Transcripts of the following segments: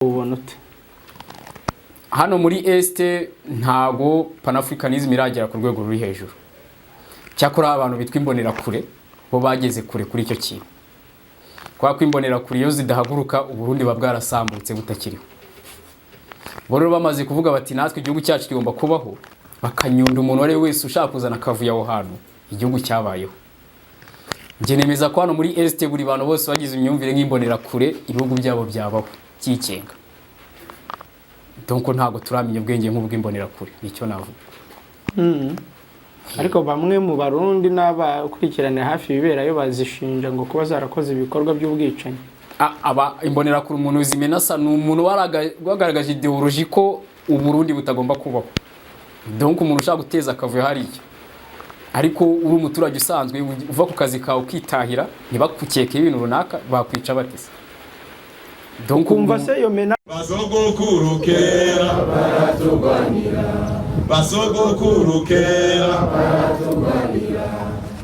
Ubona ute? Hano muri Est ntago panafricanism iragera ku rwego ruri hejuru. Cyakora abantu bitwa Imbonerakure bo bageze kure kuri icyo kintu, kubera ko Imbonerakure iyo zidahaguruka, Uburundi buba bwarasambutse butakiriho. Bo rero bamaze kuvuga bati: "Natwe igihugu cyacu kigomba kubaho," bakanyunda umuntu uwo ari we wese ushaka kuzana akavuyo aho hantu igihugu cyabayeho. Njye nemeza ko hano muri Est buri bantu bose bagize imyumvire nk'Imbonerakure, ibihugu byabo byabaho byigenga. Donc ntabwo turamenya ubwenge nk'ubw'Imbonerakure, nicyo navuga. Ariko bamwe mu Barundi n'abakurikiranira hafi ibiberayo bazishinja ngo kuba zarakoze ibikorwa by'ubwicanyi. Aba Imbonerakure, umuntu zimenasa ni umuntu wagaragaje idéologie ko Uburundi butagomba kubaho. Donc umuntu ushaka guteza akavuyo hariya. Ariko uri umuturage usanzwe uva ku kazi kawe ukitahira, ntibakukeke ibintu runaka, bakwica batese? Donc Kumva se iyo mena Basogokuru kera baratugwanira, basogokuru kera baratugwanira,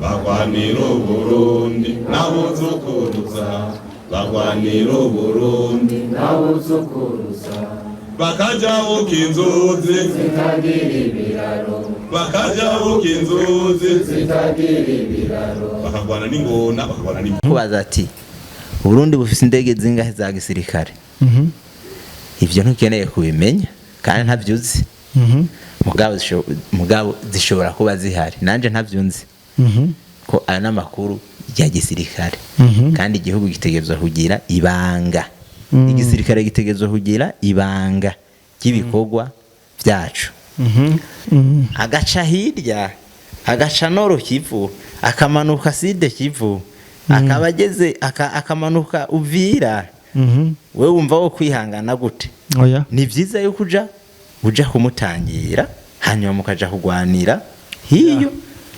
bagwanira Uburundi n'abuzukuruza, bagwanira Uburundi n'abuzukuruza, bakajabuka inzuzi zitagira ibiraro, bakajabuka inzuzi zitagira ibiraro, bakagwana n'ingona, bakagwana n'ingona. Kubaza ati: "Uburundi bufise indege zingahe za gisirikare?" Ivyo ntukeneye kubimenya kandi ntavyo uzi. Mugabo zishobora kuba zihari, nanje ntavyo nzi, ko ayo n'amakuru ya gisirikare, kandi igihugu gitegerezwa kugira ibanga, igisirikare gitegerezwa kugira ibanga ry'ibikorwa vyacu. Agaca hirya, agaca Nord Kivu, akamanuka Sud Kivu, akaba ageze akamanuka Uvira. Wewe wumva wo kwihangana gute? Oya. Ni byiza yuko uja kumutangira, hanyuma mukaja kugwanira hiyo,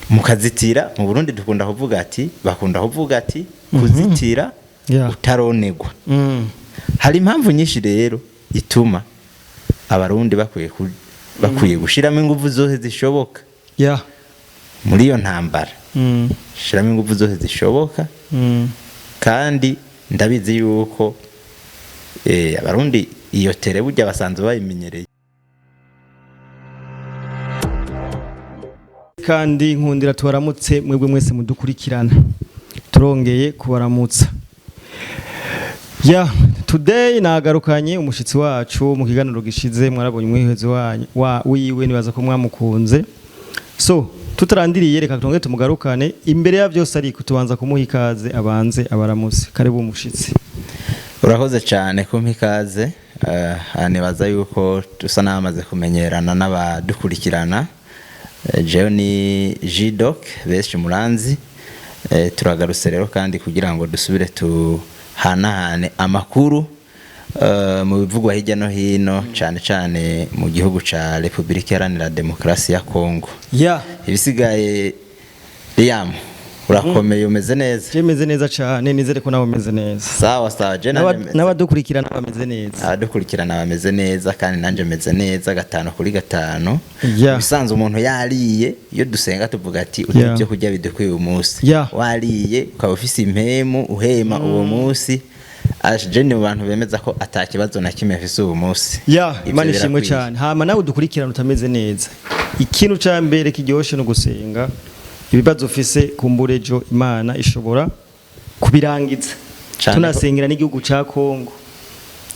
mukazitira. Mu Burundi dukunda kuvuga ati, bakunda kuvuga ati kuzitira utaronegwa. Hari impamvu nyinshi rero ituma Abarundi bakwiye gushiramo ingufu zose zishoboka muri iyo ntambara, shiramo ingufu zose zishoboka. Kandi ndabizi yuko Abarundi iyo tere burya basanzwe bayimenyereye. Kandi nkundira tubaramutse mwebwe mwese mudukurikirana, turongeye kubaramutsa. Ya today nagarukanye umushitsi wacu. Mu kiganiro gishize mwarabonye umwihwezo wanyu wiwe, nibaza ko mwamukunze. So tutarandiriye, reka tongere tumugarukane. Imbere ya byose ariko tubanza kumuha ikaze, abanze abaramutse. Karibu umushitsi. Urakoze cyane kumpa ikaze. Nibaza yuko dusa n'abamaze kumenyerana n'abadukurikirana. Jewe ni Jidoc benshi muranzi. Turagarutse rero kandi kugira ngo dusubire tuhanahane amakuru mu bivugwa hirya no hino, cyane cyane mu gihugu ca Repubulika Iharanira Demokarasi ya Kongo. Ibisigaye, Liam, urakomeye, umeze neza? Je meze neza cyane, nizere ko nawe umeze neza. Sawa sawa, je nanje N'abadukurikirana bameze neza. Abadukurikirana bameze neza, kandi nanjye meze neza 5 kuri 5. Ubusanzwe umuntu yariye, iyo dusenga tuvuga ati utu ibyo kurya bidukwiye uyu munsi. Wariye ukaba ufise impemu, uhema uwo munsi. Aje ni mu bantu bemeza ko ata kibazo na kimwe afise uwo munsi. Ivyo Imana ishimwe birakwiye. cyane. Hama nawe udukurikirana utameze neza, ikintu ca mbere kiryoshe no gusenga. Ibibazo ufise, kumbura ejo Imana ishobora kubirangiza. Tunasengera n'igihugu ca Kongo.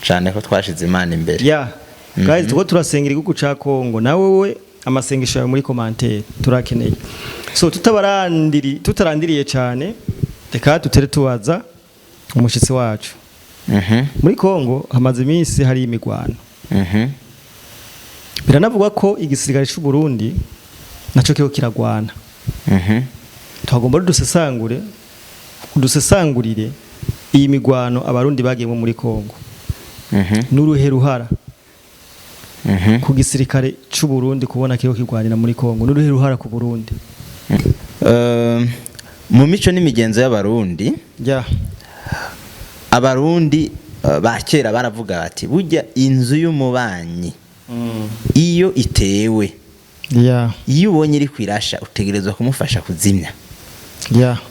Cane ko twashize Imana imbere. Ya guys, tuko turasengera igihugu ca Kongo. Nawe we amasengesho yawe muri commentaire turakeneye. So tutabarandiri, tutarandiriye cyane, reka tutere tubaza umushitsi wacu. Muri Kongo hamaze iminsi hari imigwano. Biranavugwa ko igisirikare cy'u Burundi naco kiho kiragwana. Twagomba dusesangure, dusesangurire iyi migwano Abarundi bagiyemo muri Kongo n'uruhe ruhara ku gisirikare cy'u Burundi kubona kiho kirwanira muri Kongo, n'uruhe ruhara ku Burundi? Mu mico n'imigenzo y'Abarundi, Abarundi ba kera baravuga bati: "Burya inzu y'umubanyi iyo itewe, iyo ubonye iri kwirasha, utegerezwa kumufasha kuzimya,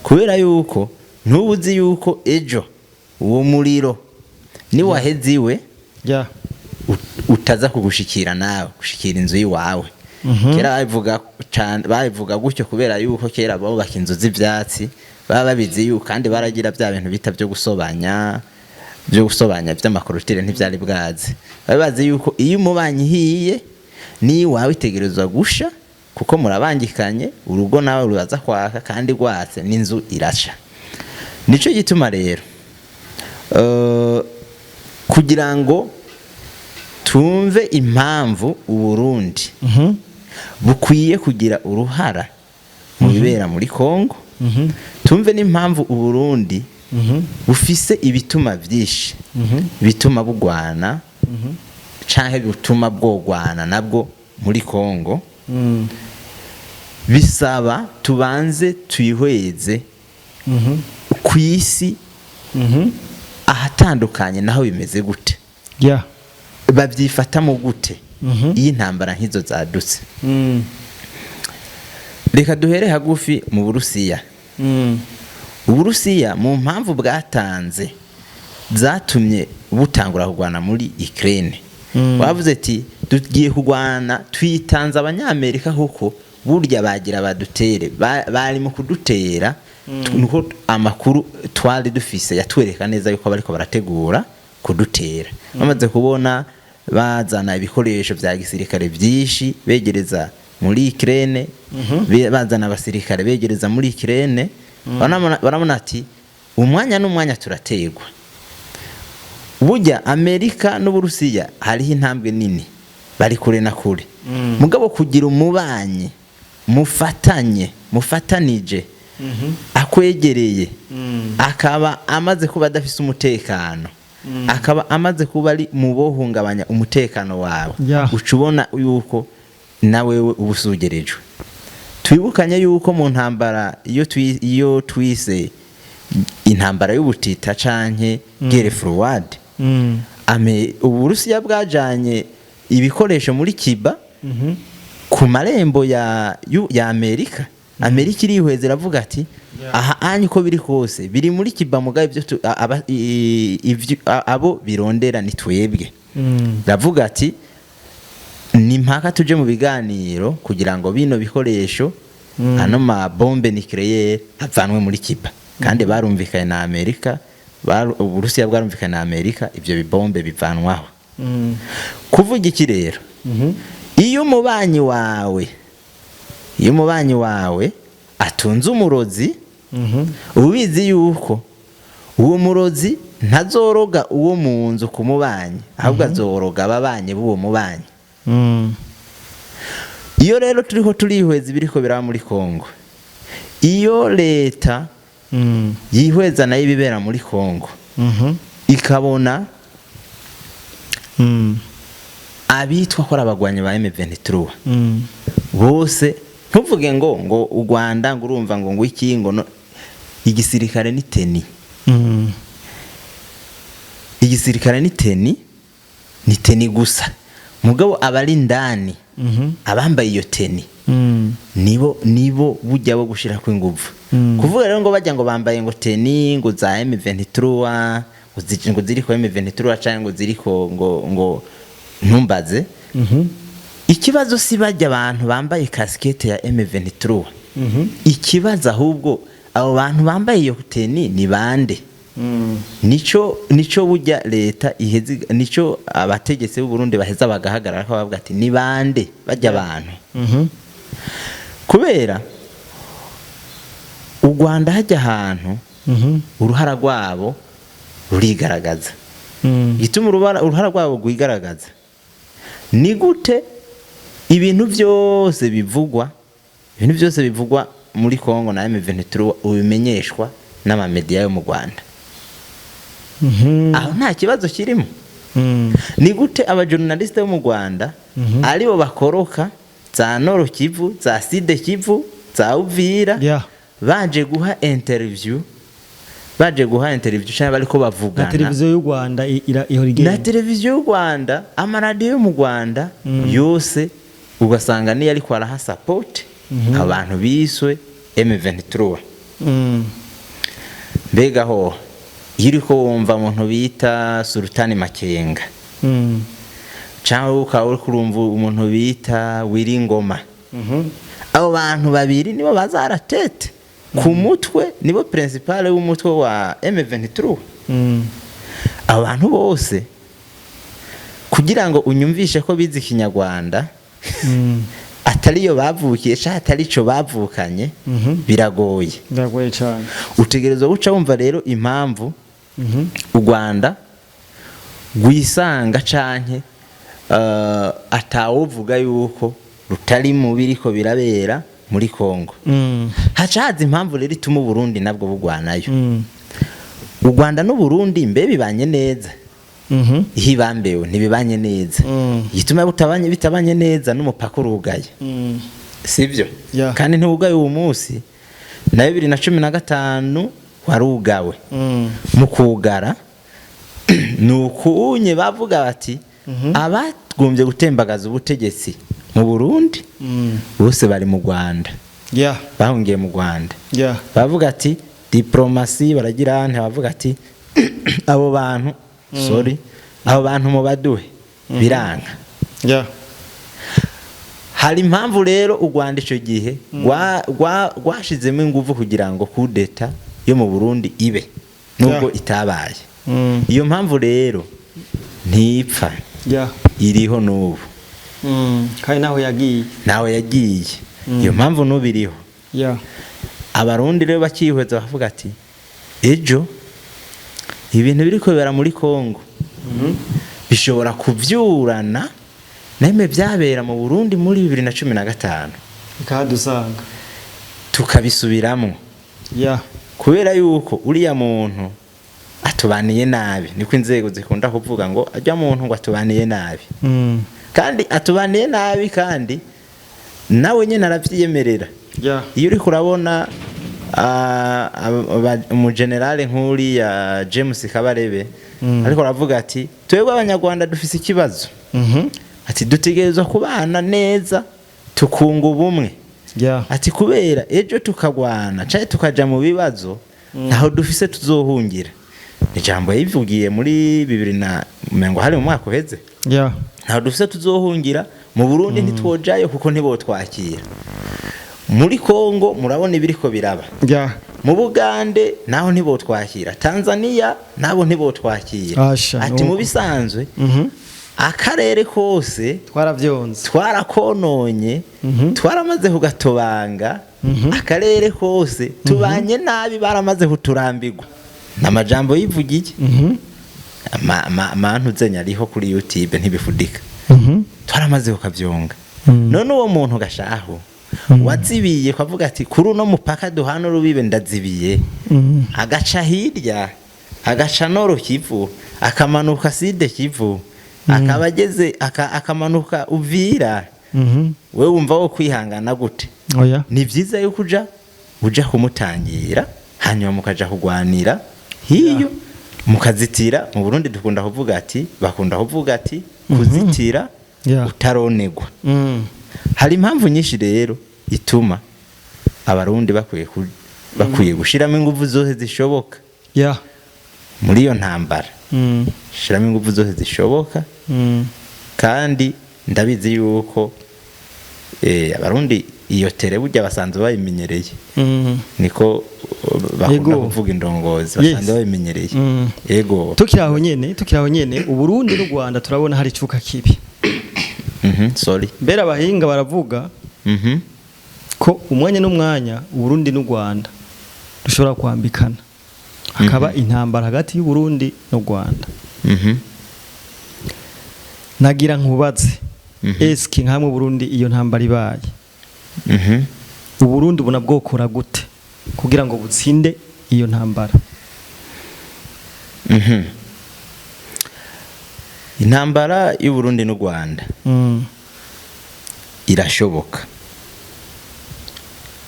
kubera yuko ntuba uzi yuko ejo uwo muriro niwaheze iwe." Yeah. Utaza kugushikira nawe, gushikira inzu y'iwawe. Kera babivuga cane, babivuga gutyo kubera yuko kera bubaka inzu z'ivyatsi, baba babizi yuko kandi baragira bya bintu bita byo gusobanya vy'ama clôture, ntivyari bwazi. Bari bazi yuko iyo umubanyi ihiye n'iwawe itegerezwa gusha, kuko murabangikanye urugo, nawe ruraza kwaka, kandi rwatse n'inzu irasha. Nico gituma rero kugira ngo tumve impamvu Uburundi bukwiye kugira uruhara mu bibera muri Kongo, tumve n'impamvu Uburundi bufise ibituma byinshi bituma bugwana canke bituma bwogwana nabwo muri Kongo, bisaba tubanze tuyihweze ku isi ahatandukanye naho bimeze gute, babyifatamo gute iyo intambara nk'izo zadutse. Reka duhere hagufi mu Burusiya. Uburusiya, mu mpamvu bwatanze zatumye butangura kurwana muri Ukraine, bavuze ati: "Tugiye kurwana, twitanze Abanyamerika kuko burya bagira badutere, bari mu kudutera." Nuko amakuru twari dufise yatwereka neza yuko bariko barategura kudutera, bamaze kubona bazana ibikoresho vya gisirikare byinshi begereza muri Ukraine, bazana abasirikare begereza muri Ukraine, barabona ati umwanya n'umwanya turategwa. Burya Amerika n'Uburusiya hariho intambwe nini, bari kure na kure. Mugabo kugira umubanyi mufatanye, mufatanije, akwegereye, akaba amaze kuba adafise umutekano, akaba amaze kuba ari mu bohungabanya umutekano wawe, uca ubona yuko nawewe uba usugerejwe. Twibukanye yuko mu ntambara iyo twise intambara y'ubutita canke guerre froide, Uburusiya bwajanye ibikoresho muri Cuba, ku marembo ya Amerika. Amerika irihweza, iravuga ati: "Aha anyu uko biri kose biri muri Cuba, mugabe ibyo abo birondera ni twebwe." Ndavuga ati ni mpaka tuje mu biganiro kugira ngo bino bikoresho, ano ma bombe nucléaire, avanwe muri Cuba. Kandi barumvikanye na Amerika, Uburusiya bwarumvikanye na Amerika, ibyo bibombe bivanwaho. Kuvuga iki rero? Iyo umubanyi wawe atunze umurozi, ubizi yuko uwo murozi ntazoroga uwo mu nzu ku mubanyi, ahubwo azoroga ababanyi b'uwo mubanyi. Iyo rero turiho turihweza ibiriko biraba muri Kongo, iyo leta yihweza nayo ibibera muri Kongo, ikabona abitwa ko ari abagwanyi ba M23 bose, ntuvuge ngo u Rwanda, ngo urumva ngo iki, ngo no, igisirikare ni tenue. Igisirikare ni tenue, ni tenue gusa. Mugabo abari indani, abambaye iyo tenue, nibo bujya bo gushira kw'inguvu. Kuvuga rero ngo bajya ngo bambaye ngo tenue ngo za M23, ngo ziriko M23 canke ngo ziriko ngo ntumbaze. Ikibazo si bajya abantu bambaye casquette ya M23. Ikibazo ahubwo, abo bantu bambaye iyo tenue ni bande? Nico burya leta iheze, nico abategetsi b'u Burundi baheza bagahagarara ko bavuga ati: "Ni bande bajya abantu?" Kubera u Rwanda hajya ahantu, uruhara rwabo rurigaragaza. Gituma uruhara rwabo rwigaragaza ni gute? Ibintu byose bivugwa muri Kongo na M23 ubimenyeshwa n'amamediya yo mu Rwanda. Aho nta kibazo kirimo? Ni gute abajournaliste bo mu Rwanda aribo bakoroka za Nord Kivu, za Sud Kivu, za Uvira, baje guha interview cyangwa bariko Na bavugana? televiziyo y'u Rwanda ihora Na igenda. televiziyo y'u Rwanda, amaradiyo yo mu Rwanda yose, ugasanga niyo ariko araha support abantu biswe M23. Mbega ho iyo uriko wumva umuntu bita Sultani Makenga Cyangwa ukaba uri kurumva umuntu bita Wiringoma. Abo bantu babiri nibo bazaratete ku mutwe, nibo principal w'umutwe wa M23. Abo bantu bose, kugira ngo unyumvishe ko bize Ikinyarwanda, atariyo bavukiye cyangwa atari ico bavukanye, biragoye. Biragoye cyane. Utegerezwa guca wumva rero impamvu u Rwanda rwisanga canke atawuvuga yuko rutari mu biriko birabera muri Kongo. Haca haza impamvu rero ituma Uburundi nabwo bugwanayo. U Rwanda n'Uburundi mbe bibanye neza? Iyo ibambewe ntibibanye neza. Igituma bitabanye neza, n'umupaka urugaye, sibyo? Yeah. Kandi ntiwugaye uwo munsi, na 2015 warugawe. Mu kugara ni ukunye bavuga bati abagombye gutembagaza ubutegetsi mu Burundi bose bari mu Rwanda, bahungiye mu Rwanda. Bavuga ati diplomatie baragira nte, bavuga ati abo bantu, sorry, abo bantu mubaduhe, biranka. Hari impamvu rero u Rwanda icyo gihe rwashizemo ingufu kugira ngo kudeta yo mu Burundi ibe, nubwo itabaye. Iyo mpamvu rero ntipfa, iriho n'ubu. Kandi naho yagiye. Nawe yagiye, iyo mpamvu n'ubu iriho. Abarundi rero bakihweza bakavuga ati ejo ibintu biri kubera muri Kongo bishobora kuvyurana neme byabera mu Burundi muri 2015, Bikahadusanga. tukabisubiramo, kubera yuko uriya muntu atubaniye nabi. Niko inzego zikunda kuvuga ngo ajya muntu ngo atubaniye nabi, kandi atubaniye nabi, kandi nawe nyine arabyiyemerera. Iyo uri kurabona umugenerale nk'uriya James Kabarebe, ariko aravuga ati twebwe Abanyarwanda dufise ikibazo, ati dutegerezwa kubana neza, tukunga ubumwe, ati kubera ejo tukagwana cyangwa tukaja mu bibazo, ntaho dufise tuzohungira. Ijambo yivugiye muri bibiri na mengo hari mu mwaka uheze. Ntaho dufise tuzohungira mu Burundi, ntitwojayo kuko ntibotwakira. Muri Kongo murabona ibiriko biraba, mu Bugande naho ntibotwakira, Tanzania nabo ntibotwakira. Asha, ati mu nuko. bisanzwe akarere kose Twaravyonze. twarakononye, twaramaze kugatobanga akarere kose, tubanye nabi, baramaze kuturambirwa. Ni amajambo yivugiye. Amantu ariho kuri YouTube, ntibifudika. Twaramaze kukavyonga. None uwo muntu gashaho wazibiye kavuga ati kuri uno mupaka duhana urubibe ndazibiye, agaca hirya, agaca Nord Kivu, akamanuka Sud Kivu, akaba ageze akamanuka Uvira, we wumva wo kwihangana gute? Oya. Ni byiza yuko uja kumutangira, hanyuma mukaja kugwanira hiyo, mukazitira. Mu Burundi dukunda kuvuga ati, bakunda kuvuga ati kuzitira utaronegwa. Hari impamvu nyinshi rero ituma Abarundi bakwiye gushiramo ingufu zose zishoboka muri iyo ntambara, shiramo ingufu zose zishoboka. Kandi ndabizi yuko Abarundi iyo tere burya basanzwe bayimenyereye. Niko bakunda kuvuga indongozi, basanzwe bayimenyereye. Yego. Tukiri aho nyene, Uburundi n'u Rwanda turabona hari icuka kibi. Sorry. Mbere abahinga baravuga ko umwanya n'umwanya Uburundi n'u Rwanda dushobora kwambikana, hakaba intambara hagati y'u Burundi n'u Rwanda. Nagira nkubaze, eski nkamwe Burundi iyo ntambara ibaye, Uburundi ubona bwokora gute kugira ngo butsinde iyo ntambara? Intambara y'u Burundi n'u Rwanda irashoboka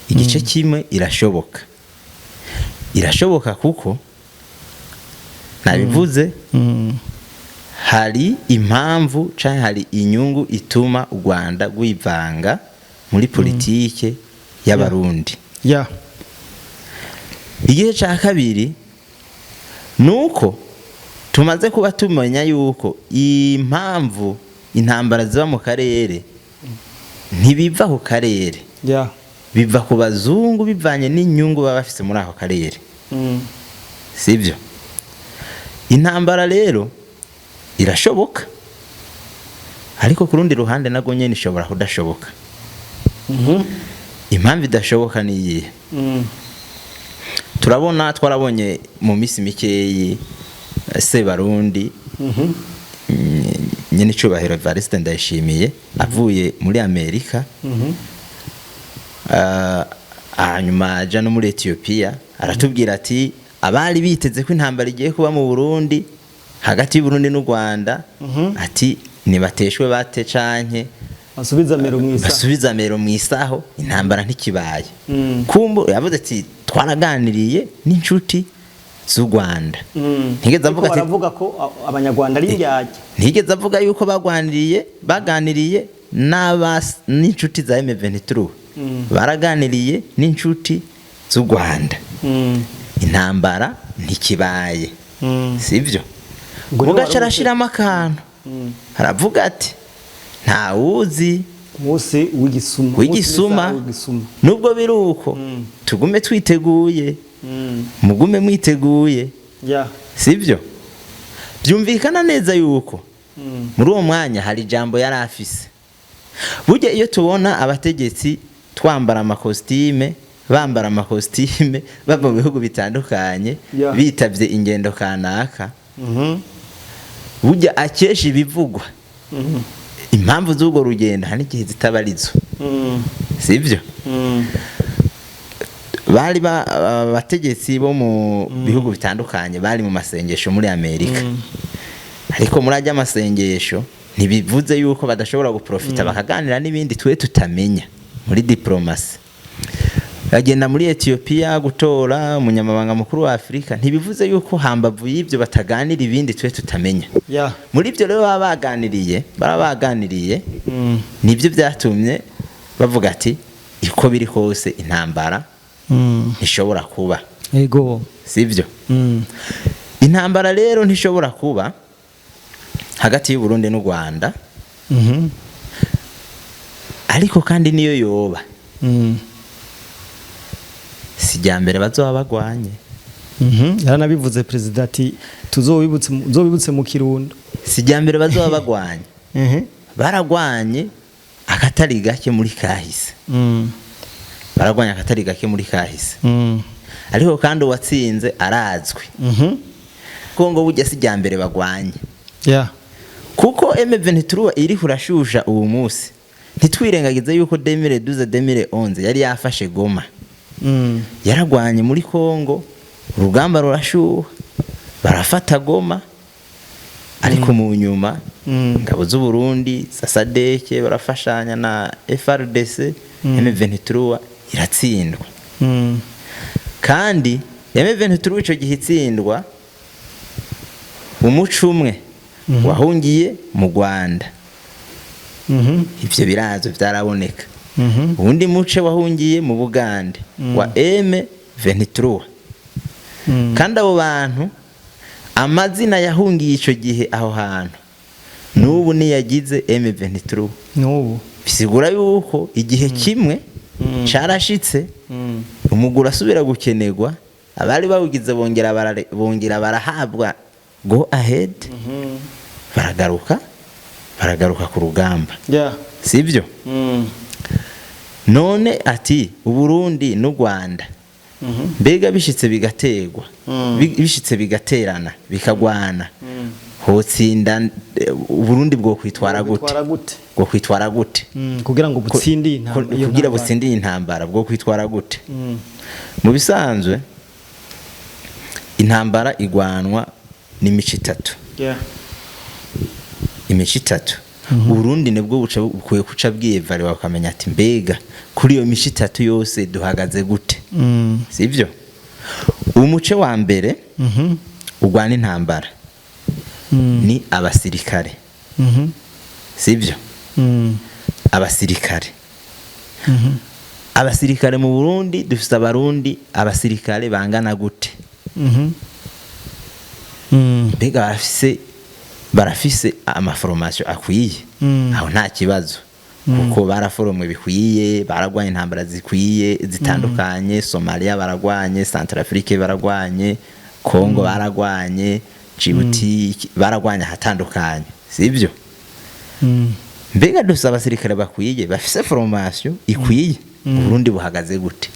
igice kimwe, irashoboka, irashoboka kuko nabivuze, hari impamvu canke hari inyungu ituma u Rwanda rwivanga muri politike y'Abarundi. Igice ca kabiri nuko Tumaze kuba tumenya yuko impamvu intambara ziba mu karere ntibiva ku karere, biva ku bazungu, bivanye n'inyungu baba bafise muri ako karere. Sibyo? Intambara rero irashoboka, ariko ku rundi ruhande nabwo nyine ishobora kudashoboka. Impamvu idashoboka ni iyihe? Turabona, twarabonye mu minsi mikeyi Sebarundi, nyine icubahiro Evariste Ndayishimiye, avuye muri Amerika, hanyuma aja no muri Ethiopia, aratubwira ati abari biteze ko intambara igiye kuba mu Burundi, hagati y'u Burundi n'u Rwanda, ati nibateshwe bate canke basubiza mero mwisa. Basubiza mero mu isaho, intambara ntikibaye. Kumbu yavuze ati twaraganiriye n'inshuti z'u Rwanda. Ntigeze avuga Ariko ati baravuga ko abanyarwanda ari indyarya. Ntigeze avuga yuko baganiriye n'inshuti za M23, baraganiriye n'inshuti z'u Rwanda, intambara ntikibaye. Sibyo? Ngo niwe Mugaca wari arashiramo akantu, aravuga ati ntawuzi umunsi w'igisuma. W'igisuma. Umunsi w'igisuma. Nubwo biri uko, tugume twiteguye, mugume mwiteguye. Sibyo? Byumvikana neza yuko muri uwo mwanya hari ijambo yari afise. Burya iyo tubona abategetsi twambara amakositime, bambara amakositime, bava mu bihugu bitandukanye, bitavye ingendo kanaka, burya akesha ibivugwa, impamvu z'urwo rugendo hari n'igihe zitaba arizo. Sibyo? Bari abategetsi bo mu bihugu bitandukanye bari mu masengesho muri Amerika, ariko muri ajya amasengesho ntibivuze yuko badashobora guprofita bakaganira n'ibindi twe tutamenya muri diplomasi. Bagenda muri Ethiopia gutora umunyamabanga mukuru wa Afurika, ntibivuze yuko hambavu y'ibyo bataganira ibindi twe tutamenya. Muri ibyo rero baba baganiriye, nibyo byatumye bavuga ati uko biri kose intambara ntishobora kuba. Sibyo? Intambara rero ntishobora kuba hagati y'u Burundi n'u Rwanda, ariko kandi niyo yoba, si irya mbere bazoba bagwanye. Yaranabivuze perezida ati tuzobibutse mu Kirundo. Si irya mbere bazoba bagwanye. Baragwanye akatari gake muri kahise. Baragwanye akatari gake muri kahise, ariko kandi uwatsinze arazwi. Kongo burya si irya mbere bagwanye, kuko M23 iri kurashusha uwo munsi, ntitwirengagize yuko 2012, 2011 yari yafashe Goma. Yaragwanye muri Kongo, urugamba rurashuha, barafata Goma, ariko mu nyuma ingabo z'u Burundi za SADC barafashanya na FARDC, M23 iratsindwa. Kandi M23 ico gihe itsindwa, umuco umwe wahungiye mu Rwanda. Ivyo birazo vyaraboneka. Uwundi muce wahungiye mu Bugande wa M23. Kandi abo bantu amazina yahungiye ico gihe aho hantu n'ubu niyagize M23. N'ubu. Bisigura yuko igihe kimwe carashitse, umugura asubira gukenerwa, abari bawugize bongera barahabwa go ahead, baragaruka ku rugamba. Sibyo? None ati Uburundi n'u Rwanda, mbega bishitse bigaterwa, bishitse bigaterana, bikagwana, hotsinda Uburundi bwo kwitwara gute? Kwitwara gute? Bwo kwitwara gute? Kugira ngo butsinde iyi iyo Kugira ntambara. butsinde iyi intambara, bwo kwitwara gute? Mu bisanzwe intambara igwanwa n'imico itatu. Imico itatu, Uburundi nibwo buca bukwiye kuca bwiyevariwa, bakamenya ati mbega kuri iyo mico itatu yose duhagaze gute? Sibyo? Umuce wa mbere urwana intambara ni abasirikare. Sibyo? Abasirikare, abasirikare mu Burundi dufite abarundi abasirikare bangana gute? Mbega barafise ama formation akwiye? Aho nta kibazo, kuko baraforomwe bikwiye, baragwanye intambara zikwiye zitandukanye. Somalia baragwanye, Centrafrique baragwanye, Congo baragwanye, Djibouti baragwanye, ahatandukanye, sibyo? Mbega dufise abasirikare bakwiye, bafise formation ikwiye? Burundi buhagaze gute?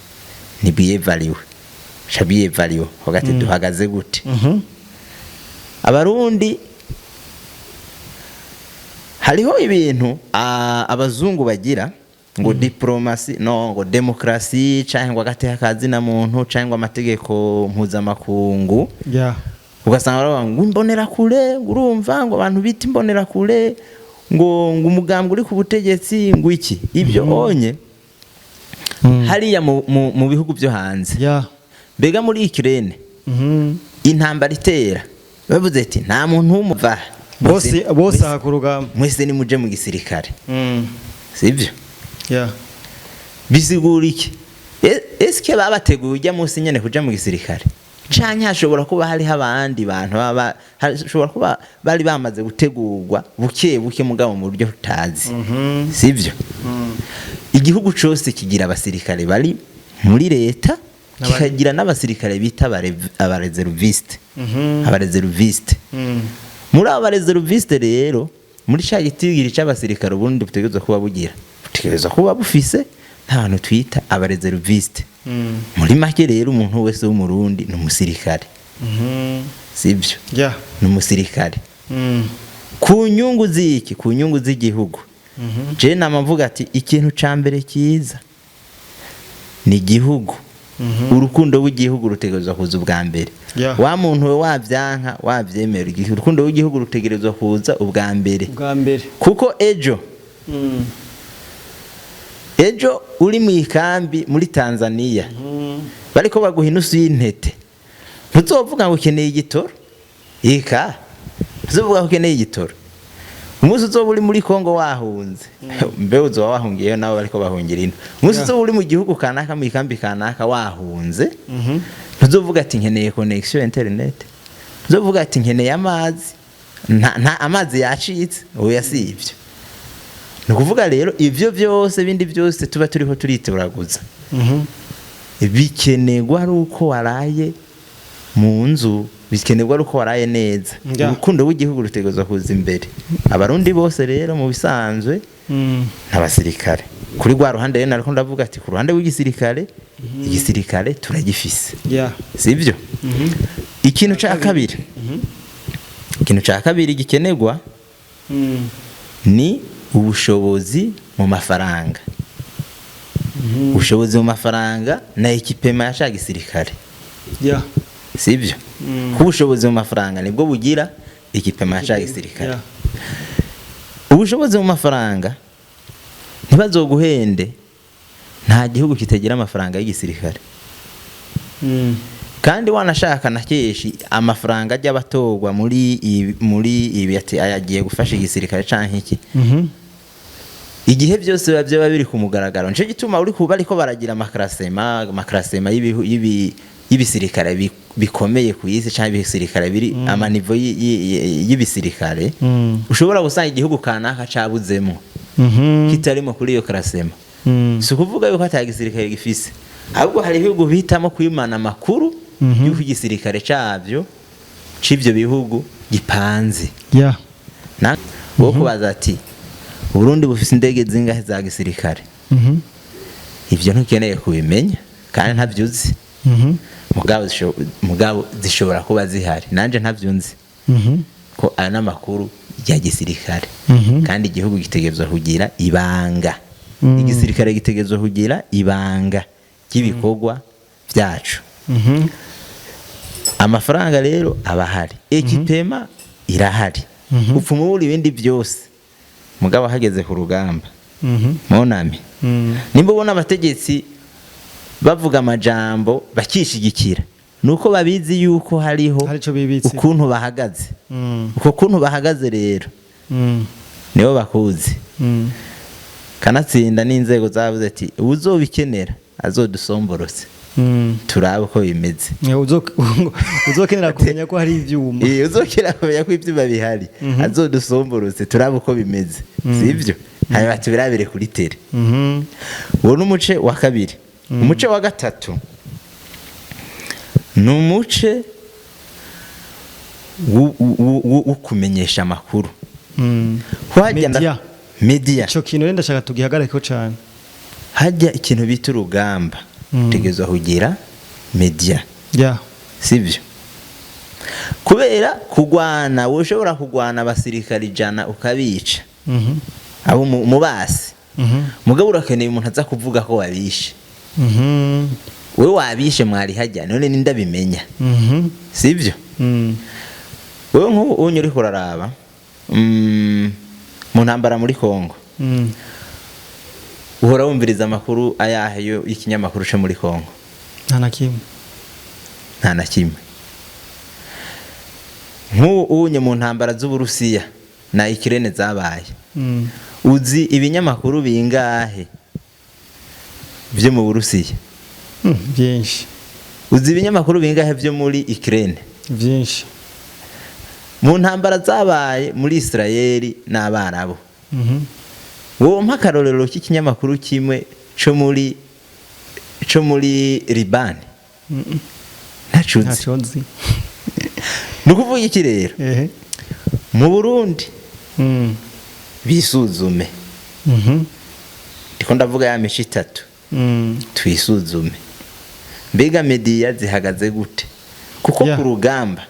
Ntibwiyevariwe, shabiyevariwe hagati, duhagaze gute? Abarundi, hariho ibintu abazungu bagira ngo diplomatie, no ngo démocratie, cyangwa ngo agateka kazina muntu, cyangwa amategeko mpuzamakungu. Ugasanga baravuga ngo imbonerakure, ngo urumva ngo abantu bita imbonerakure, ngo umugambwe uri ku butegetsi, ngo iki, ibyo onye hariya mu bihugu byo hanze. Mbega muri Ukraine, intambara itera, bavuze ati nta muntu w'umuva Bose bose aha ku rugamba. Mwese nimuje mu gisirikare, sibyo? Yeah. Bisigura iki? Eske babateguye ujya munsi nyene kuja mu gisirikare, canke hashobora kuba hariho abandi bantu baba hashobora kuba bari bamaze gutegurwa buke buke, mugabo mu buryo tutazi, sibyo? Igihugu cose kigira abasirikare bari muri leta, kikagira n'abasirikare bita aba réservistes. Aba réservistes, muri abo ba réservistes rero, muri ca gitigiri c'abasirikare ubundi butegerezwa kuba bugira, butegerezwa kuba bufise n'abantu twita aba réservistes. Muri make rero, umuntu wese w'Umurundi ni umusirikare, sibyo? Yeah. Ni umusirikare ku nyungu z'iki? Ku nyungu z'igihugu. Je nama mvuga ati ikintu ca mbere cyiza ni igihugu. Urukundo rw'igihugu rutegerezwa kuza ubwa mbere. Wa muntu we, wavyanka wavyemera, urukundo rw'igihugu rutegerezwa kuza ubwa mbere. Bwa mbere. Kuko ejo ejo uri mu ikambi muri Tanzania, bariko baguha inusu y'intete, ntuzovuga ngo ukeneye igitoro. Ika ntuzovuga ko ukeneye igitoro. Umunsi uzoba uri muri Kongo wahunze, mbe uzoba wahungiyeyo nabo bariko bahungira ino. Umunsi uzoba uri mu gihugu kanaka, mu ikambi kanaka, wahunze, ntuzovuga ati nkeneye connexion internet, ntuzovuga ati nkeneye amazi, nta amazi yacitse. Oya, si ivyo. Ni ukuvuga rero ivyo byose bindi byose tuba turiho turitoraguza bikenerwa ari uko waraye mu nzu, bikenerwa ari uko waraye neza. Urukundo rw'igihugu rutegerezwa kuza imbere. Abarundi bose rero mu bisanzwe n'abasirikare. Kuri rwa ruhande rero nariko ndavuga ati ku ruhande rw'igisirikare, igisirikare turagifise, sibyo? Ikintu ca kabiri gikenerwa ni ubushobozi mu mafaranga, ubushobozi mu mafaranga na équipement ya ca gisirikare, sibyo? Kuko ubushobozi mu mafaranga nibwo bugira équipement ya ca gisirikare. Ubushobozi mu mafaranga, ntibazoguhende, nta gihugu kitagira amafaranga y'igisirikare. Kandi wanashaka na kenshi amafaranga ajya abatorwa muri ibi ati ayagiye gufasha igisirikare canke iki, igihe byose biba byaba biri ku mugaragaro. Nico gituma uri kuba ariko baragira ama classement, ama classement y'ibisirikare bikomeye ku isi, canke ibisirikare biri ama niveau y'ibisirikare, ushobora gusanga igihugu kanaka cabuzemo, kitarimo kuri iyo classement. Si ukuvuga yuko ata gisirikare gifise, ahubwo hari ibihugu bihitamo kwimana amakuru y'uko igisirikare cabyo c'ivyo bihugu gipanze. Na wo kubaza ati Burundi bufise indege zingahe za gisirikare? Ivyo ntukeneye kubimenya kandi ntabyo uzi. Mugabo zishobora kuba zihari, nanje ntabyo nzi, ko ayo n'amakuru ya gisirikare. Kandi igihugu gitegerezwa kugira ibanga, igisirikare gitegerezwa kugira ibanga ry'ibikorwa byacu. Amafaranga rero aba ahari, équipement irahari, upfuma ubura ibindi byose. Mugabo hageze ku rugamba, mon ami, nimba ubona abategetsi bavuga amajambo bakishigikira, nuko babizi yuko hariho Hari ico bibitse. ukuntu bahagaze. Uko kuntu bahagaze rero, nibo bakuzi. Kanatsinda n'inzego zavuze ati uzobikenera azodusomborose. Turabe uko bimeze. Uzokenera kumenya ko hari ivyuma. Uzokera kumenya ko ivyuma bihari, azodusomborotse turabe uko bimeze, sivyo? Hanyuma tubirabire kuri terrain. Uwo ni umuce wa kabiri. Umuce wa gatatu ni umuce wo kumenyesha amakuru. Hajya Media. Media. Ico kintu rero ndashaka tugihagarareko cane. Hajya ikintu bita urugamba, utegerezwa kugira media, sibyo? Kubera kugwana, wowe ushobora kugwana abasirikare 100 ukabica, abo mubasi, mugabo urakeneye umuntu aza kuvuga ko wabishe. Wowe wabishe mwari hajya, none nindabimenya, sibyo? Wowe nk'ubu unye uriko uraraba mu ntambara muri Kongo, uhora wumviriza amakuru ayahe y'ikinyamakuru cyo muri Kongo? Nta na kimwe. Nta na kimwe. Nk'ubu unye mu ntambara z'Uburusiya na Ukraine zabaye, uzi ibinyamakuru bingahe byo mu Burusiya? Byinshi. Uzi ibinyamakuru bingahe byo muri Ukraine? Byinshi. Mu ntambara zabaye muri Israeli n'Abarabu, wowe mpa akarorero k'ikinyamakuru kimwe co muri Libani. Ntacuzi. Ntaco nzi. Ni ukuvuga iki rero? Mu Burundi bisuzume. Ndiko ndavuga ya mico itatu. Twisuzume, mbega media zihagaze gute? Kuko ku rugamba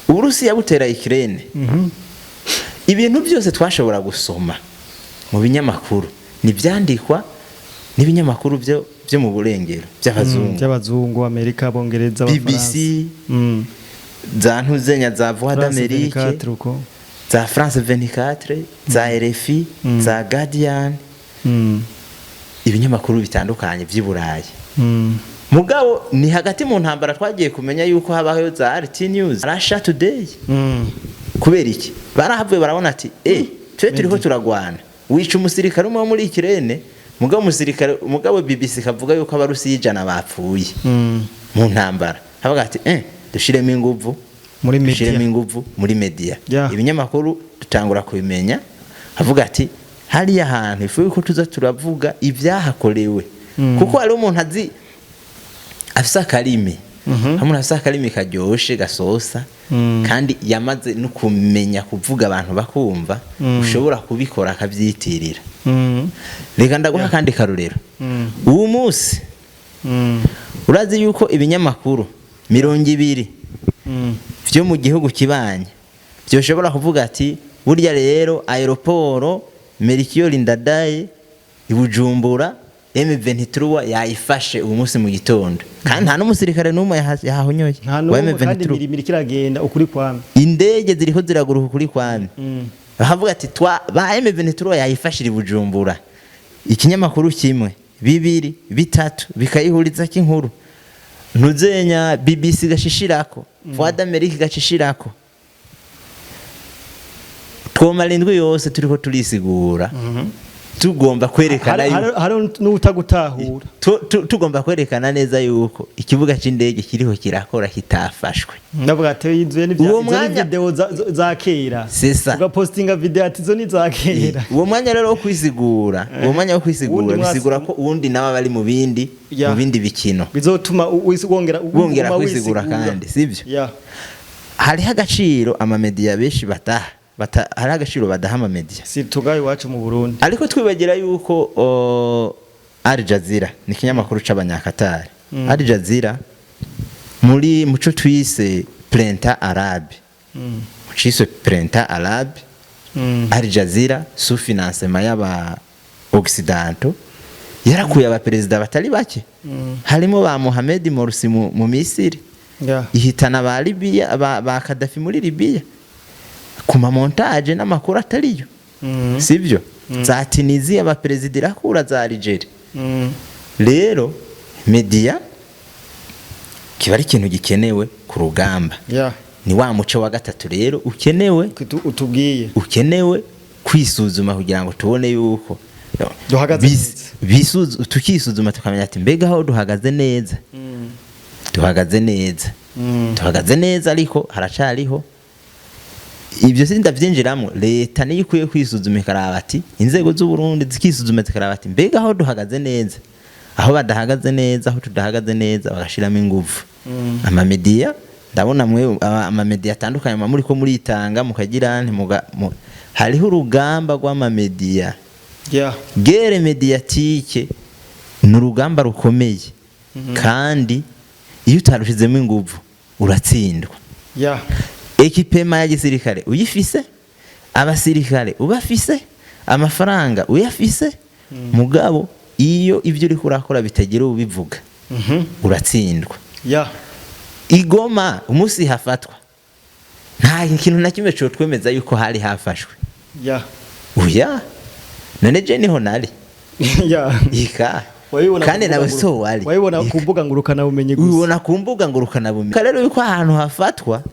Uburusiya butera Ukraine, ibintu byose twashobora gusoma mu binyamakuru nibyandikwa n'ibinyamakuru byo mu burengero by'abazungu. By'abazungu, Amerika, Abongereza, BBC, za ntuzenya, za Voix France d'Amérique, 24 uko. za France 24, za RFI, za Guardian, ibinyamakuru bitandukanye by'i Burayi. Mugabo ni hagati mu ntambara twagiye kumenya yuko habaho za RT News, Russia Today. Kubera iki? Barahavuye barabona ati twe turiho turagwana, wica umusirikare umwe wo muri Ukraine, mugabo umusirikare, mugabo BBC kavuga yuko Abarusiya 100 bapfuye mu ntambara. Havuga ati dushiremo inguvu muri dushiremo media. inguvu muri media. Ibinyamakuru dutangura kubimenya. Havuga ati hariya hantu ifu yuko tuza turavuga ibyahakorewe, kuko hari umuntu azi afise akarimi, hari umuntu afise akarimi karyoshe gasosa, kandi yamaze no kumenya kuvuga abantu bakumva, ushobora kubikora akabyitirira. Reka ndaguha akandi karorero. Uwu munsi urazi yuko ibinyamakuru 20 byo mu gihugu kibanye byoshobora kuvuga ati burya rero aéroport Melchior Ndadaye i Bujumbura M23 yayifashe uyu munsi mu gitondo, kandi nta n'umusirikare n'umwe yahahonyoye Nta wa n'umwe, kandi M23. imirimo iriko iragenda ukuri kwame. Indege ziriho ziraguruka ukuri kwame. Bakavuga ati twa ba M23 yayifashira i Bujumbura, ikinyamakuru kimwe, bibiri, bitatu bikayihuriza k'inkuru, ntuzenya BBC gashishirako, Voix d'Amérique gashishirako, twomara indwi yose turiko turisigura, tugomba kwerekana Hari n'utagutahura. Tugomba kwerekana neza yuko ikibuga c'indege kiriho kirakora kitafashwe. Ndavuga ati izo ni Uwo izo ni video za kera. C'est ça. Ugapostinga video ati izo ni za kera. Uwo mwanya rero wo kwisigura, uwo mwanya wo kwisigura, Uwundi bisigura ko uwundi nawe aba ari mu bindi mu bindi bikino. Bizotuma wongera Wongera uguma kwisigura wisigura. kandi sibyo? Hariho agaciro amamediya benshi bataha hariho agaciro badaha amamediya. Si tugaye iwacu mu Burundi. Ariko twibagira yuko Al Jazeera ni ikinyamakuru c'Abanyakatari. Al Jazeera muri muco twise Printemps Arabe, mucise Printemps Arabe, Al Jazeera sous financement y'aba Occidentaux yarakuye abaperezida batari bake, harimo ba Mohamed Morsi mu Misiri, ihitana ba Libya, ba Gaddafi muri Libya ku ma montage n'amakuru atariyo, sibyo? Za Tunisia abaperezida irakura, za Algeria. Rero media kiba ari ikintu gikenewe ku rugamba. Ni wa muco wa gatatu rero ukenewe Utubwiye. ukenewe kwisuzuma kugira ngo tubone yuko Duhagaze neza. Tukisuzuma tukamenya ati mbega aho duhagaze neza, duhagaze neza, duhagaze neza, ariko haracariho ibyo sindavyinjiramo. Leta niyo ikwiye kwisuzuma, ikaraba ati inzego z'u Burundi zikisuzuma, zikaraba ati mbega aho duhagaze neza, aho badahagaze neza, aho tudahagaze neza, bagashiramo ingufu. Amamediya, ndabona mwe amamediya atandukanye muba muriko muritanga, mukagira hariho urugamba rw'amamediya. Guerre médiatique ni urugamba rukomeye, kandi iyo utarushizemo inguvu uratsindwa. Équipement ya gisirikare uyifise, abasirikare ubafise, amafaranga uyafise, mugabo iyo ibyo uriko urakora bitagira ubivuga, uratsindwa. Igoma umunsi hafatwa, nta kintu na kimwe cotwemeza yuko hari hafashwe. Oya, none je niho nari. Ika. Wabibona kandi ku mbuga nawe so wari. Wabibona Ika. ku mbuga ngurukanabumenyi gusa. Ubibona ku mbuga ngurukanabumenyi rero yuko ahantu hafatwa,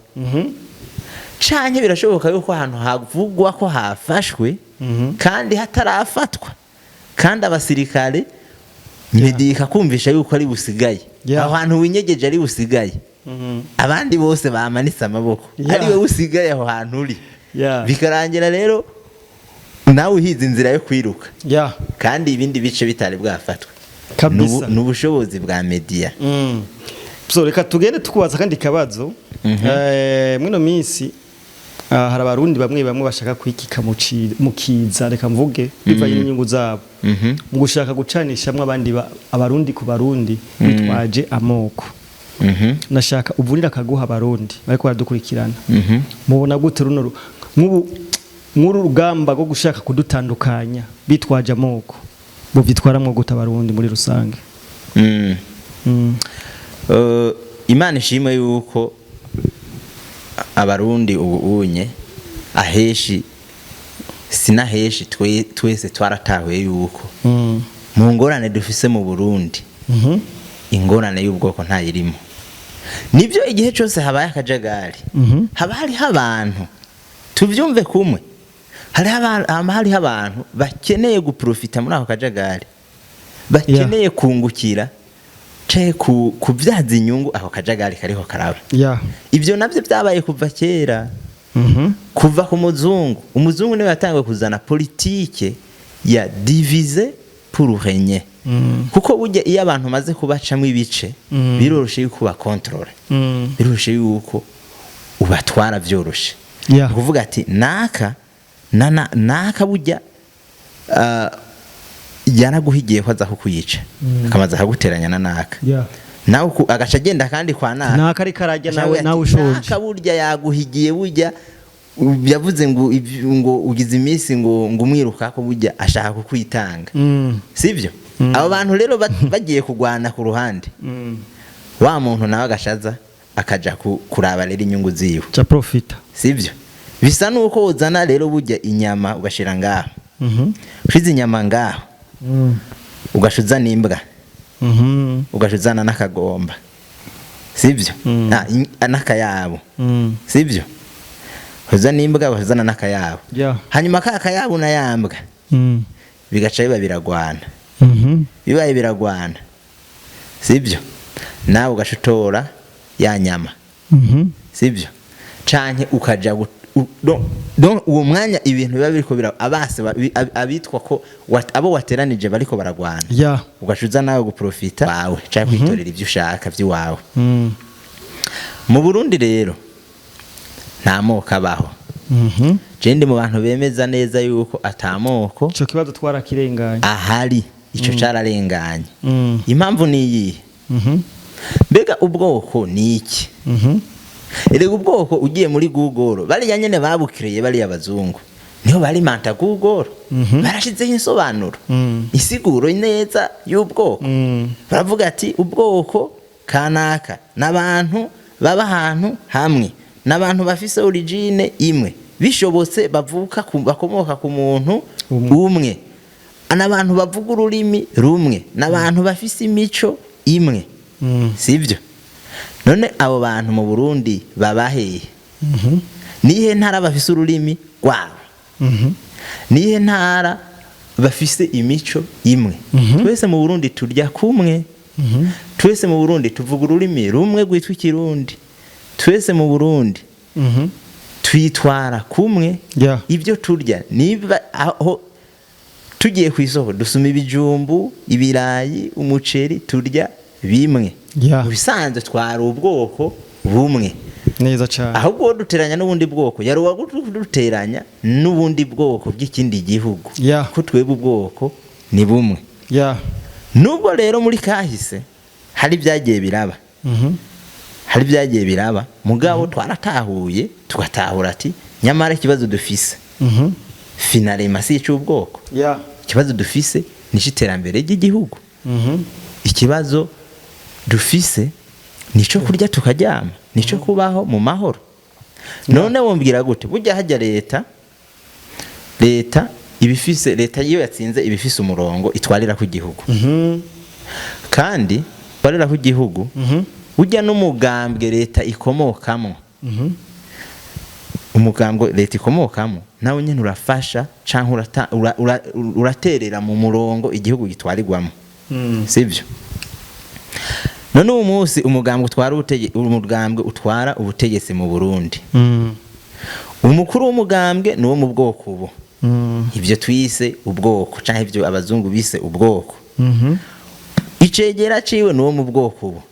canke birashoboka yuko ahantu havugwa ko hafashwe kandi hatarafatwa, kandi abasirikare média ikakumvisha yuko ari busigaye, aho hantu winyegeje ari busigaye, abandi bose bamanitse amaboko, ari wowe usigaye aho hantu uri, bikarangira rero nawe uhize inzira yo kwiruka, kandi ibindi bice bitari bwafatwe. N'ubushobozi bwa média. So reka tugende tukubaza kandi kabazo. Mwino minsi hari abarundi bamwe bamwe bashaka kwikika mu kiza, reka mvuge, bivanye n'inyungu zabo, mu gushaka gucanishamwo abandi abarundi ku barundi bitwaje amoko. Nashaka uvunira akaguha abarundi bariko baradukurikirana. Mubona gute runo nk'ubu nk'uru rugamba rwo gushaka kudutandukanya bitwaje amoko, buvyitwaramwo gute abarundi muri rusange? Imana ishimwe yuko abarundi ubu unye aheshi sinaheshi twese twaratahuye yuko mu ngorane dufise mu Burundi, ingorane y'ubwoko ntayirimo. Nibyo, igihe cyose habaye akajagari, haba hariho abantu, tuvyumve kumwe, hariho hama hariho abantu bakeneye guprofita muri ako kajagari, bakeneye kungukira canke kubyaza inyungu ako kajagari kariho karaba. Ibyo nabyo byabaye kuva kera, kuva ku muzungu. Umuzungu niwe yatangiye kuzana politike ya diviser pour régner, kuko burya iyo abantu maze kubacamo ibice, biroroshe yuko ubakontorora, biroroshe yuko ubatwara byoroshe. Kuvuga ati naka na naka burya yaraguhigiye ko aza kukuyica, akamaze akaguteranya na naka, nawe agaca agenda kandi kwa naka. Naka ariko arajya nawe Ashobora nawe ati, ushonje. Naka burya yaguhigiye, burya yavuze ngo ngo ugize iminsi ngo umwiruka ko burya ashaka kukwitanga. Sibyo? Abo bantu rero bagiye kugwana ku ruhande, wa muntu nawe agashaza akaja kuraba rero inyungu ziwe. Ca profita. Sibyo? Bisa nuko uzana rero burya inyama ugashira ngaho, ushize inyama ngaho, ugasha uzana imbwa, ugasha uzana n'akagomba, sibyo? Ah, n'akayabo. Sibyo? Uzana imbwa, uzana n'akayabo, hanyuma ka kayabo na yambwa bigaca biba biragwana. Bibaye biragwana, sibyo, nawe ugaca utora ya nyama, sibyo, canke ukaja donc uwo mwanya ibintu biba biriko bira abase abitwa ko abo wateranije bariko baragwana, ugaca uza nawe guprofita wawe canke kwitorera ivyo ushaka vy'iwawe. Mu Burundi rero nta moko abaho. Je ndi mu bantu bemeza neza yuko atamoko Ico kibazo twarakirenganye. ahari, ico cararenganye. Impamvu ni iyihe? Mbega ubwoko ni iki? Erega ubwoko, ugiye muri Google, bariya nyene babukireye, bariya abazungu niho bari manta Google, barashizeho insobanuro, insiguro neza y'ubwoko. Baravuga ati ubwoko kanaka n'abantu baba ahantu hamwe, n'abantu bafise origine imwe, bishobotse bavuka bakomoka ku muntu Umwe. umwe, n'abantu bavuga ururimi rumwe, n'abantu bafise imico imwe. Sibyo? None abo bantu mu Burundi baba hehe? Nihe ntara bafise ururimi rwabo? Nihe ntara Bafise imico imwe. Twese mu Burundi turya kumwe, twese mu Burundi tuvuga ururimi rumwe rwitwa Ikirundi, twese mu Burundi twitwara kumwe. Ibyo turya, niba aho tugiye ku isoko dusuma ibijumbu, ibirayi, umuceri, turya bimwe. Mu bisanzwe twari ubwoko bumwe. Neza cyane. Ahubwo uwo duteranya n'ubundi bwoko yari uwaduteranya n'ubundi bwoko bw'ikindi gihugu, ko twebwe ubwoko ni bumwe. Nubwo rero muri kahise hari ibyagiye biraba, hari ibyagiye biraba, mugabo twaratahuye, tugatahura ati nyamara ikibazo dufise finalement si icy'ubwoko. Ikibazo dufise ni icy'iterambere ry'igihugu. Ikibazo dufise ni icyo kurya tukaryama, ni icyo kubaho mu mahoro. None wumbwira gute burya hajya leta ibifise, leta iyo yatsinze ibifise umurongo itwarira ku gihugu, kandi itwarira ku gihugu, burya n'umugambwe leta ikomokamo, umugambwe leta ikomokamo nawe nyine urafasha cyangwa uraterera mu murongo igihugu gitwarirwamo, sibyo? None uwo munsi umugambwe utwara ubutegetsi mu Burundi, umukuru w'umugambwe ni uwo mu bwoko ubu, ibyo twise ubwoko cyangwa ibyo abazungu bise ubwoko. Icegera ciwe ni uwo mu bwoko ubu,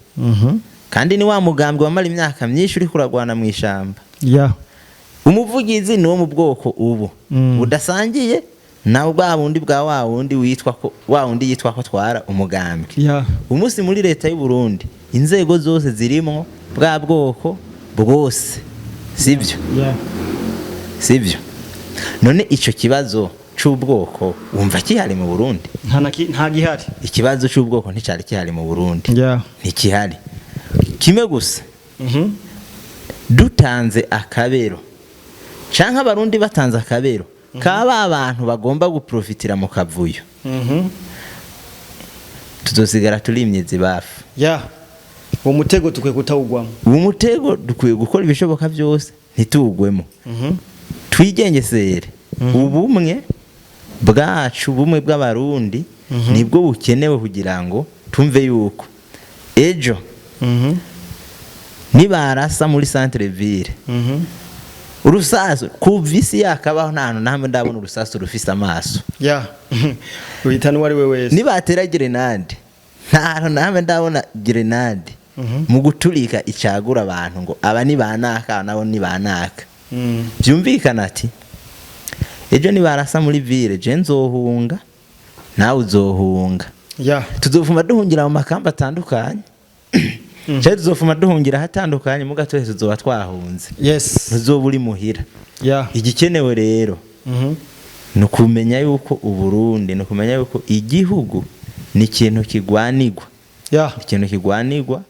kandi ni wa mugambwe wamara imyaka myinshi uri kuragwana mu ishamba. Umuvugizi ni uwo mu bwoko ubu budasangiye na bwa bundi bwa wa wundi witwa ko, wa wundi yitwa ko twara umugambwe. Umunsi muri leta y'u Burundi inzego zose zirimo bwa bwoko bwose, sibyo? Sibyo? None ico kibazo c'ubwoko wumva kihari mu Burundi? Nta gihari. Ikibazo c'ubwoko nticari kihari mu Burundi. Ntikihari. Kimwe gusa, dutanze akabero canke Abarundi batanze akabero kaba abantu bagomba guprofitira mu kavuyo, tuzosigara turimye zibafu. Uwo mutego tukwiye kutawugwamo. Uwo mutego dukwiye gukora ibishoboka byose ntituwugwemo, twigengesere. Ubumwe bwacu, ubumwe bw'Abarundi nibwo bukenewe kugira ngo tumve yuko ejo nibarasa muri centre ville urusasu, kuva isi yakabaho nta hantu namwe ndabona urusasu rufise amaso. Ruhitana uwo ari we wese. Nibatera grenade, nta hantu namwe ndabona grenade mu guturika icagura abantu ngo aba ni banaka, nabo ni banaka. Byumvikana ati ejo nibarasa muri ville, je nzohunga, nawe uzohunga. Tuzofuma duhungira mu makamba atandukanye cyangwa tuzofuma duhungira ahatandukanye, muga twese tuzoba twahunze. Ntuzoba uri muhira. Igikenewe rero ni ukumenya yuko Uburundi, ni ukumenya yuko igihugu ni ikintu kigwanigwa, ikintu kigwanigwa.